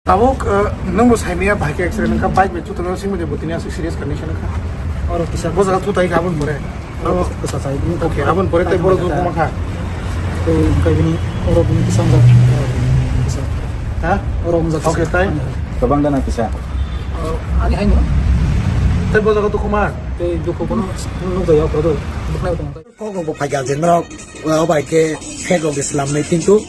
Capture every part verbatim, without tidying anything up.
Tabuk, eh, nwng bo saimaya bahai khe accident wngkha, bike bai thutano singmani bo tini aswk serious condition wngkha. Oro kisa bo jaga thutai kha aboni pore. Oro kisa sai. Okay, aboni pore tei borok thuma kha. Tei wngkha bini oro bini kisa wngkha. Kisa. Ha? Oro wngkha kisa. Okay, tai? Kwbang gana kisa. Oh, ani haino. Tei bo jaga thuma. Tei dukhu kono nukjaya kodo. Buknai tong. Kok rok bo phaikha je norok, o bai khe fake rok de slam nai, kintu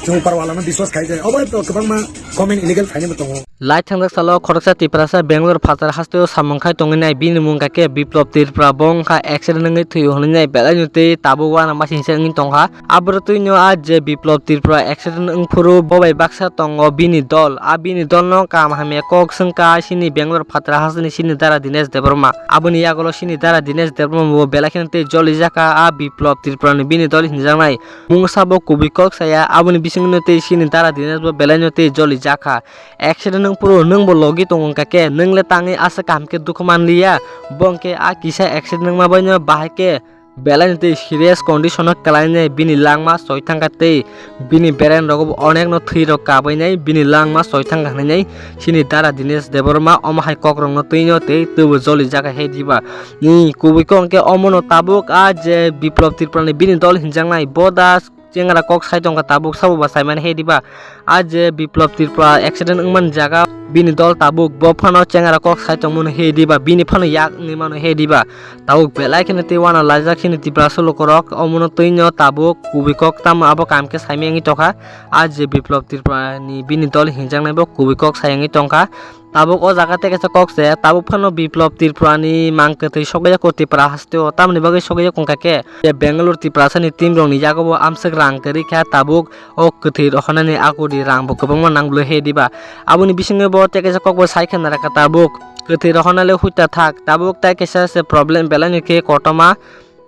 chwng upar wala no biswas khai je. O bai to kwbangma comment illegal khainai bo tongo. Lai thangjak salo khoroksa Tiprasa Bangalore phatar hasteo samung khai tongwi nai, bini mung kha khe Biplop Tripura, bo wngkha accident wngwi thwio hwnwi nai, belai no tei tabuk uanama singsa wngwi tongkha. Aboro twi no a je Biplop Tripura accident wngphuru bo bai baksa tongo bini dol, a bini dol no kaham hamya kok swngkha chini Bangalore phatar hasteni chini dara Dinesh Debbarma. Aboni yagulo chini dara Dinesh Debbarma bo belai kheno tei jolijakha a Biplop Tripura ni bini dol hinjaknai. Mungsa bo kubui kok saya, aboni bisingno tei chini dara Dinesh bo belai no tei jolijakha. Accident wngphuru nwng bo logi tongo wngkha khe, nwng le tangwi aswk kaham khe dukhu manliya, bo hwnkhe a kisa accident wngma bai no bahai khe belai no tei serious condition o kwlainai, bini langma soi thangkha tei bini bereng rogo bo onek no thwi rok kabainai, bini langma soi thangkha hwnwi nai chini dara Dinesh Debbarma omo hai kok rok no twi no tei twibo joli jakha he diba. Ni kubui kok hwnkhe omo no tabuk a je Biplop Tripura ni bini dol hinjaknai bo da chengra kok sai tongkha, tabuk sabo ba saimani he diba. A je Biplop Tripura accident wngmani jaga bini dol tabuk bo phano chengra kok sai tongmano he diba, bini phano yak wngwi mano he diba. Tabuk belai kheno tei uanalaijak chini Tiprasa lukurok, omono twi no tabuk kubui kok tamo abo kaham khe saimaya wngwi tongkha. A je Biplop Tripura ni bini dol hinjaknai bo kubui kok sai wngwi tongkha. Tabuk o jaga tei kaisa kok se, tabuk phano Biplop Tripura ni mang kwthwi sogwi ya ko Tripura hasteo, tamoni bagwi sogwi ya ko wngkha khe je Bangalore Tiprasa ni team rok ni yago bo amswk rang kwrwi kha, tabuk o kwthwi rohornani aguni rang bo kwbangma nang bwlwi he diba. Aboni bisingo bo tei kaisa kok bo sai khe nara kha tabuk. Kwthwi rohorna le huita thak, tabuk tei kaisa se problem belai no khe kotorma,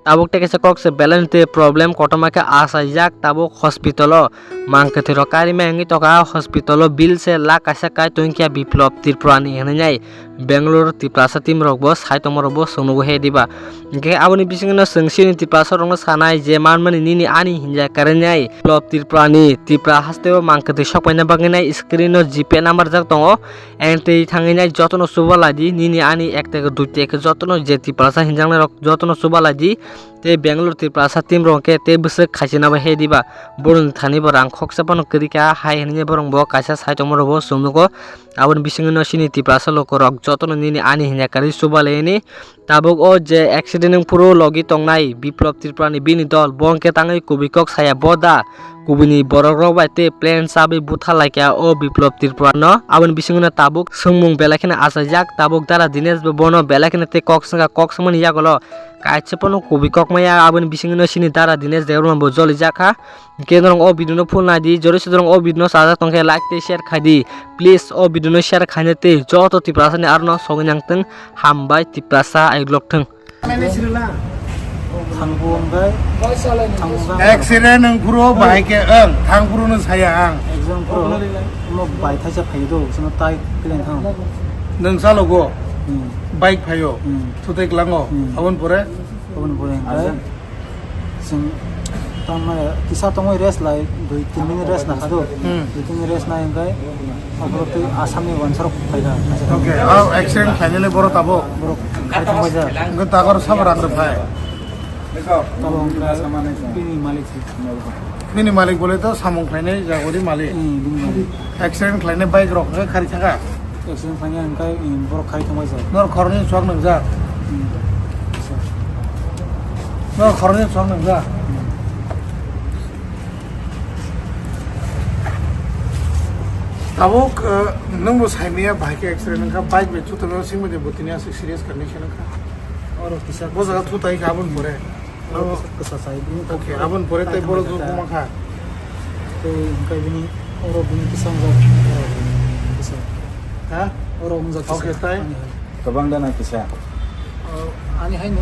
tabuk tei kaisa kok se belai no tei problem kotorma khe achaijak, tabuk hospital o mang kwthwi rok kari mai wngwi tongkha, hospital o bill se lakh kaisa kai tongkha Biplop Tripura ni hinwi nai Bangalore Tiprasa team rok bo sai tongma rok bo chwng nugo he diba. Hingkhe aboni bisingo no chwng chini Tiprasa rok no sanai je manmani nini ani hinja kwrwinai Biplop Tripura ni Tripura hasteo mang kwthwi sok paina bagwi nai screen o G Pay number jak tongo. Entwi thangwi nai jotono chuba lai di, nini ani ek taka dui taka jotono je Tiprasa hinjaknai rok jotono chuba lai di. Tei Bangalore Tiprasa team rok khe tei bwswk khaisina bai he diba. Boroni thani bo rang khoksa phano kwrwi kha hai hwnwi borok bo kaisa sai tongma rok bo chwng nugo. Aboni bisingo no chini Tiprasa lukurok jotono nini ani hinja kwrwi chuba lai ni. Tabuk o je accident wngphuru logi tongnai Biplop Tripura ni bini dol, bo hwnkhe tangwi kubui kok saya bo da. Kubuni borok rok bai tei plan chabwi butha laikha o Biplop Tripura no. Aboni bisingo no tabuk swngmung belai kheno achaijak, tabuk dara Dinesh bo bono belai kheno tei kok swngkha, kok swngmani yagulo kaisa phano kubui kok maya, aboni bisingo no chini dara Dinesh Debbarma bo jolijakha. Hingke norok o video no full nai di, jori se norok o video no chajak tongkhe like tei share khai di, please o video no share khaina tei joto Tiprasa ni aro no sogwi nang tong, hambai Tiprasa aiglok thung. Thangbo hwnbai, thangbo hwnbai. Accident wng phuru bahai khe wng, thang phuru no saya ang. Exam phuru no bai thaisa phaido, sono tai klen thang. Nwng chalogo, hmm, bike phaio, hmm, thutai klango, hmm, aboni pore? Aboni pore hwnbai. Chwng tamo kisa tongwi rest lai, dui tin minute rest nakha do. Hmm. Dui tin minute rest nai hwnkhai, obo twi Assam ni wansarok phaikha. Okay, ah, accident khlainani borok tabuk? Borok khai thangbai jak. Hwnkhe takor sabo rang rwphai? Tabuk hwnkhai bini malik se. Bini malik bole to samung khlainai jagori malik. Hmm, bini malik. Accident khlainai bike rok hwnkhe khari thangkha? Accident khlainai hwnkhe, um, borok khari thangbai jak. Nor khoroknwi chwng nwngjak? Hmm. Nor khoroknwi chwng nwngjak? Hmm. Tabuk, uh, nwngbo saimaya bahai khe accident wngkha, bike bai thutano singmani bo tini aswk serious condition wngkha. Oro kisa bo jaga thutai kha aboni pore. Oro kisa sai. Okay, aboni pore tei borok joto wngkha. Tei hwnkhe bini oro bini kisa wngkha. Kisa. Ha? Oro wngkha kisa. Okay, tai? Ani hai. Kwbang gana kisa. Oh, ani hai no?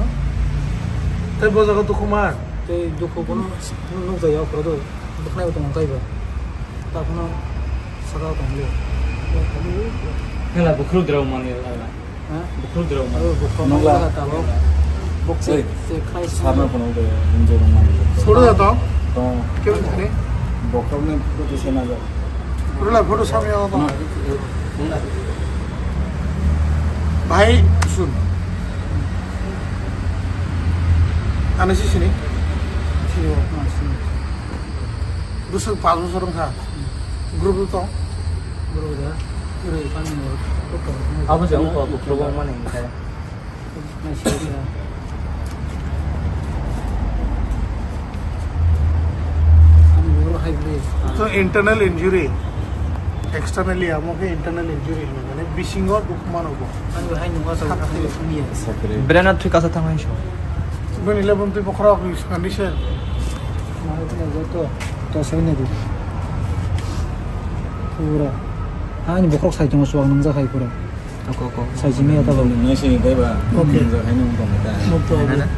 Tei bo jaga dukhu ma? Tei dukhu bono nukjaya okro do. Bwkhnai bo tongo tei bo. Takhwno saka tongli. Hela bukhru drao mani. Ha? Bukhuk drao mani. Abo bukhuk nokla. Nokla tabuk. Buk se, oi, se khai se. Sarna phone de, enjoy mani. Suru da to? To. Kya bole? Bukhuk ne bukhuk se na ja. Rula photo samya ba. Bhai, sun. Ani si sini. Sini, oh, sini. Bwswk paanch bosor wngkha. Group to. Group da. Group kami ni. Abo se upa uklobong mani hingkhe. To internal injury, externally amo khe internal injury hino, mane bisingo duk mano bo. Brain a thwi kasa thang hai so. Bini le bumtwi bokhorok condition. To, to sai ne di. Pura. Ani bokhorok sai tongo, chuwak nungjak hai pura. Oko, oko. Sai simi ya tabo. Nung nai sini dai ba. Okay. Nung jai nung tong ta. No problem.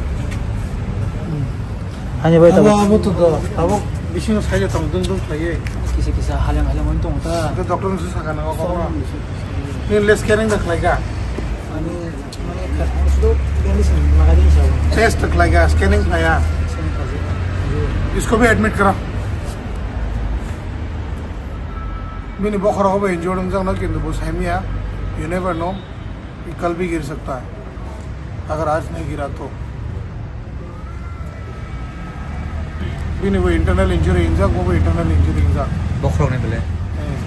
Hani bai tabo. Abo, abo to do. Abo bisingo sai tong dung dung khlaiye. Kisa kisa haleng haleng oi tong ta. Ke doctor nung sakha na ko. Ni le scanning da khlai ga. Ani mane ka sudo gani sin magadin sa. Test khlai ga, scanning khlai ya. Scanning khlai. Isko bhi admit karo. Bini bokhorok bo injured wngjakno, kintu bo saimaya, you never know, kal bhi gir sakta hai, agar aaj nahi gira to. Bini bo internal injury wngjak, bo bo internal injury wngjak. Bokhorokni bele? Eh.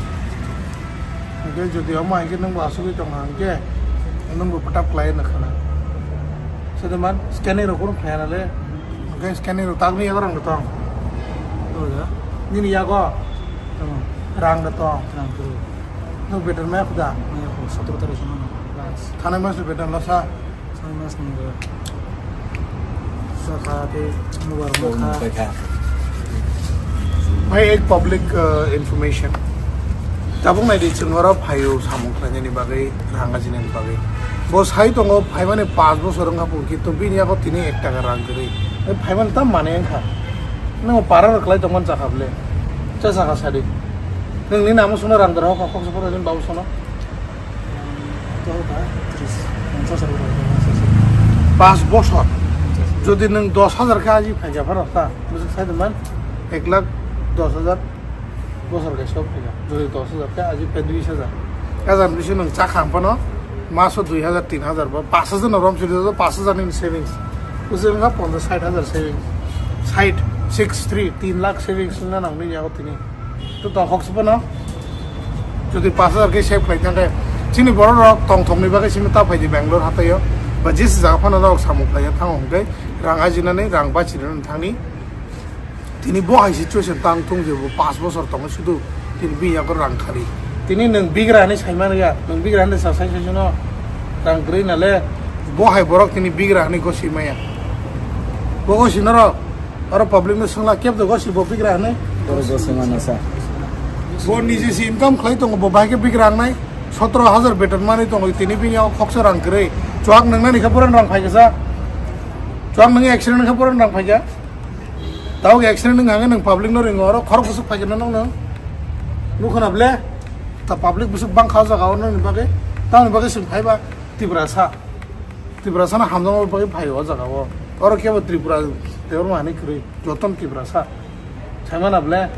Hwnkhe jodi omo hai khe nwng bo asugwi tongkha hwnkhe, nwng bo bwtap khlai nw khana. Sede man scanning rok kunu khlai ya nale, hwnkhe scanning rok tagni yago rang tong. Nini yago? Tamo. Rang da tong. Rang kwrwi. Nwng beton maya khuda? Maya khu, sotoro tarik sono no. Last. Thanai mas beton losa? Thanai mas nunggu. Sakha tei mubar mokha. Bhai, ek public, uh, information. Tabuk nai di, chwng oro phaio samung khlainani bagwi, rang ajinani bagwi. Bo sai tongo, phaimani paanch bosor wngkha pung, kintu bini yago tini ek taka rang kwrwi. Phaimani tam mane wngkha. Nwng para rwklai tongmani chakha bwle. Cha chakha sadi. Nwng nini amo sono rang dara hokha khoksa phano nini babu sono. Paanch bosor. Jodi nwng dos hajar khe aji phaikha phano ta. Bwswk sai tongmani ek lakh dos hajar bosor khe sok phaikha. Jodi dos hajar khe aji phe dui hajar. Hajar bisi nwng chakha phano maso dui hajar, tin hajar ba paanch hajar no rom sidi, paanch hajar ni savings. Bwswk wngkha ponchash sait hajar savings. Sait, six three, tin lakh savings wngna nang nini yago tini. To tong hok se phano. Jodi paanch hajar khe save khlai thangkhe, chini borok rok tongthokni bagwi simi ta phaidi Bangalore hataio. Ba jesi jaga phano norok samung khlaiya thango hwnkhe rang ajinani, rang bachinani thangni. Tini bo hai situation tang thung je bo paanch bosor tongo sudu tini bini yago rang khali. Tini nwng bigra hinwi saimani ya, nwng bigra hinwi sa sai sai sino rang kwrwi nale. Bo hai borok tini bigra hinwi gosi maya. Bo gosi norok oro public no swngla kebo gosi bo bigra hinwi. Borok gosi mano sa. Bo niji si income khlai tongo, bo bahai khe bigra wngnai. Sotoro hajar beton manwi tongo, tini bini yago khoksa rang kwrwi. Chuak nwngnani khe puran rang phaikha sa. Chuak nwng accident khe puran rang phaikha. Tabuk accident wngkha hwnkhe nwng public no ringo, oro khorok bwswk phaikhe no nokno nukho na ble? Ta public bwswk bangkha o jaga o, nokni bagwi, tamoni bagwi chwng phaiba Tiprasa. Tiprasa no hamjakma bagwi phai o jaga o. Oro kebo Tripura tei oro hani kwrwi, jotono Tiprasa. Saimana ble?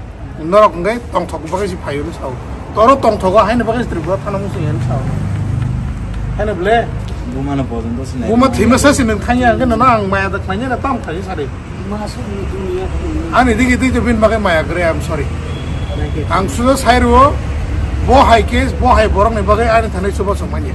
Norok hwnkhe tongthok bagwi se phai o sao. Toro tongthogo haino bagwi Tripura thana muchung ya sao. Haino ble? Buma no pojon to sinai. Buma thima sa si nwng thangya hwnkhe nono ang maya da khlaina da tam khlai sari. Ani digi digi bin bagwi maya kwrwi, I'm sorry. Ang sudo sai rwo, bo hai case, bo hai borok ni bagwi ani thani chuba chwng manya.